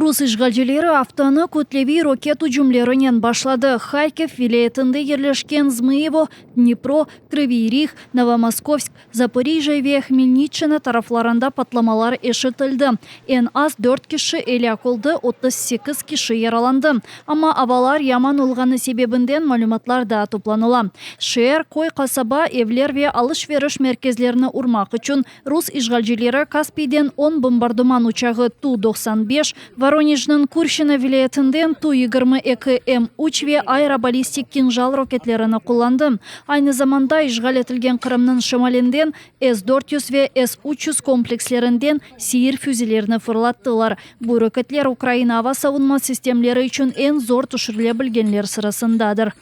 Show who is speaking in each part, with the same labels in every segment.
Speaker 1: Rus işğalcileri aftanı kütleviy roket ücümlerinen başladı. Harkiv vilâyetinde yerleşken Zmıyevo, Dnipro, Krıviy Riğ, Novomoskovsk, Zaporijjâ ve Hmelnitçina taraflarında patlamalar eşitildi. Eñ az dört kişi elâk oldı, 38 kişi yaralandı. Amma avalar yaman olğanı sebebinden malümatlar daa toplanıla. Şeer, köy, qasaba, evler ve alış-veriş merkezlerini urmaq içün Rus işğalcileri Kaspiyden on bombardıman uçağı Tu 95, Voronejniñ Kurşçına vilâyetinden Tu 22 M üç ve aerobalistik Kinjal roketlerini qullandı. Aynı zamanda işğal etilgen Qırımnıñ şimalinden S 400 ve S 300 komplekslerinden seyir füzelerini fırlattılar. Bu roketler Ukraina ava savunma sistemleri içün eñ zor tüşürile bilgenler sırasındadır.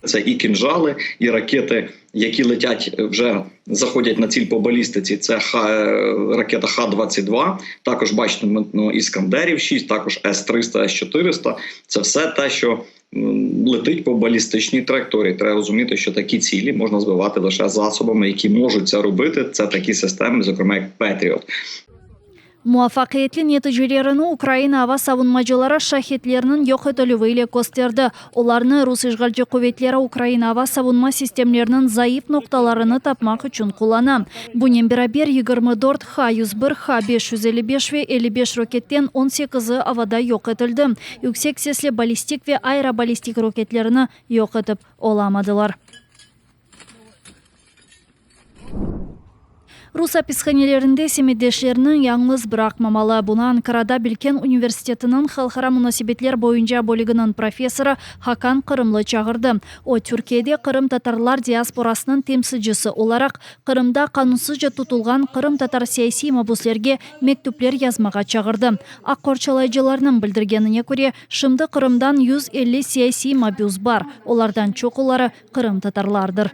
Speaker 2: Це і кинжали, і ракети, які летять вже заходять на ціль по балістиці. Це Х, ракета Х-22, також бачите, ну, Іскандерів 6, також С-300, С-400. Це все те, що летить по балістичній траєкторії. Треба розуміти, що такі цілі можна збивати лише засобами, які можуть це робити. Це такі системи, зокрема як Петріот.
Speaker 1: Muvafaqiyetli neticelerini Ukraina ava savunmacıları Şahedlerniñ yoq etilüvi ile kösterdi. Olarnı rus işğalci quvetleri Ukraina ava savunma sistemleriniñ zayıf noqtalarını tapmaq içün qullana. Bunen beraber, 24 H-101, H-555 ve 55 roketten on sekizi avada yoq etildi. Yüksek sesli ballistik ve aeroballistik roketlerini yoq etip olamadılar. Rus apishanelerinde semetdeşlerini yañlız bıraqmamalı. Bunı Ankarada Bilkent universitetiniñ halqara munasebetler boyunca bölüginiñ professorı Hakan Qırımlı çağırdı. O, Türkiyede qırımtatarlar diasporasınıñ temsilcisi olaraq, Qırımda qanunsızca tutulğan qırımtatar siyasiy mabuslerge mektüpler yazmağa çağırdı. Aq qorçalayıcılarnıñ bildirgenine köre, şimdi Qırımdan 150 siyasiy mabüs bar, olardan çoquları qırımtatarlardır.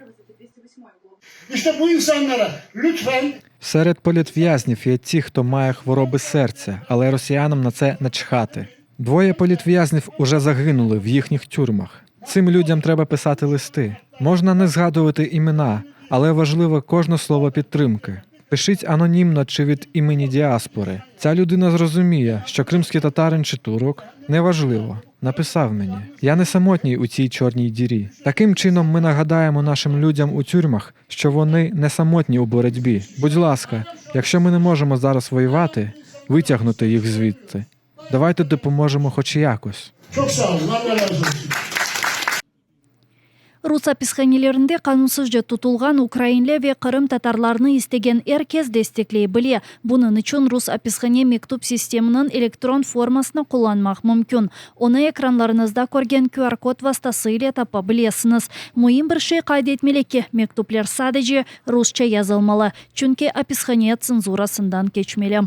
Speaker 3: İşte bu insanlara lütfen.
Speaker 4: Серед політв'язнів є ті, хто має хвороби серця, але росіянам на це начхати. Двоє політв'язнів уже загинули в їхніх тюрмах. Цим людям треба писати листи. Можна не згадувати імена, але важливо кожне слово підтримки. Пишіть анонімно чи від імені діаспори. Ця людина зрозуміє, що кримський татарин чи турок неважливо. Написав мені. Я не самотній у цій чорній дірі. Таким чином ми нагадаємо нашим людям у тюрмах, що вони не самотні у боротьбі. Будь ласка, якщо ми не можемо зараз воювати, витягнути їх звідти. Давайте допоможемо хоч якось.
Speaker 3: Çok sağ olun. Allah razı olsun.
Speaker 1: Rus apishanelerinde qanunsızca tutulğan ukrainli ve qırımtatarlarnı istegen er kes destekley bile. Bunıñ içün rus apishane mektüp sisteminiñ elektron formasını qullanmaq mümkün. Onı ekranlarıñızda körgen QR-kod vastası ile tapa bilesiñiz. Müim bir şey qayd etmeli ki, mektüpler sadece rusça yazılmalı, çünki apishane tsenzurasından keçmeli.